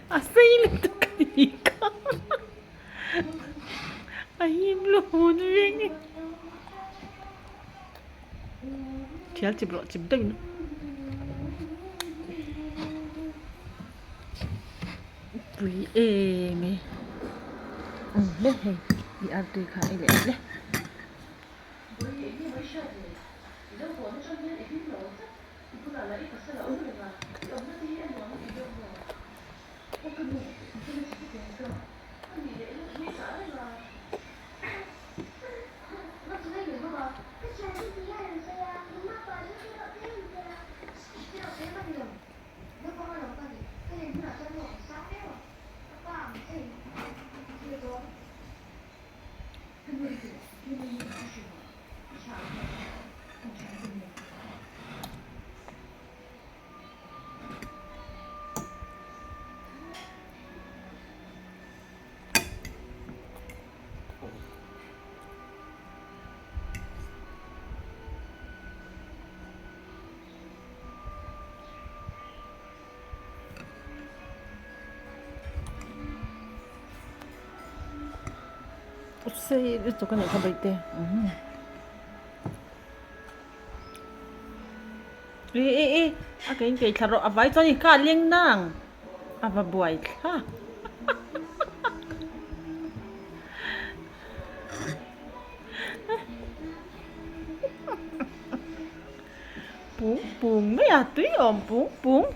A sei lutuk a ni kha. A him lut veng e. Thial chip rawh chip deuhin. Pui em e. Umm le hei i artui kha ei leh le. Sei lutuk a nih kha bawihte e e e a ke in keithla rawh a vai chuan i kha a leng nang a va buai thlak pung pung mai a tui awm pung pung.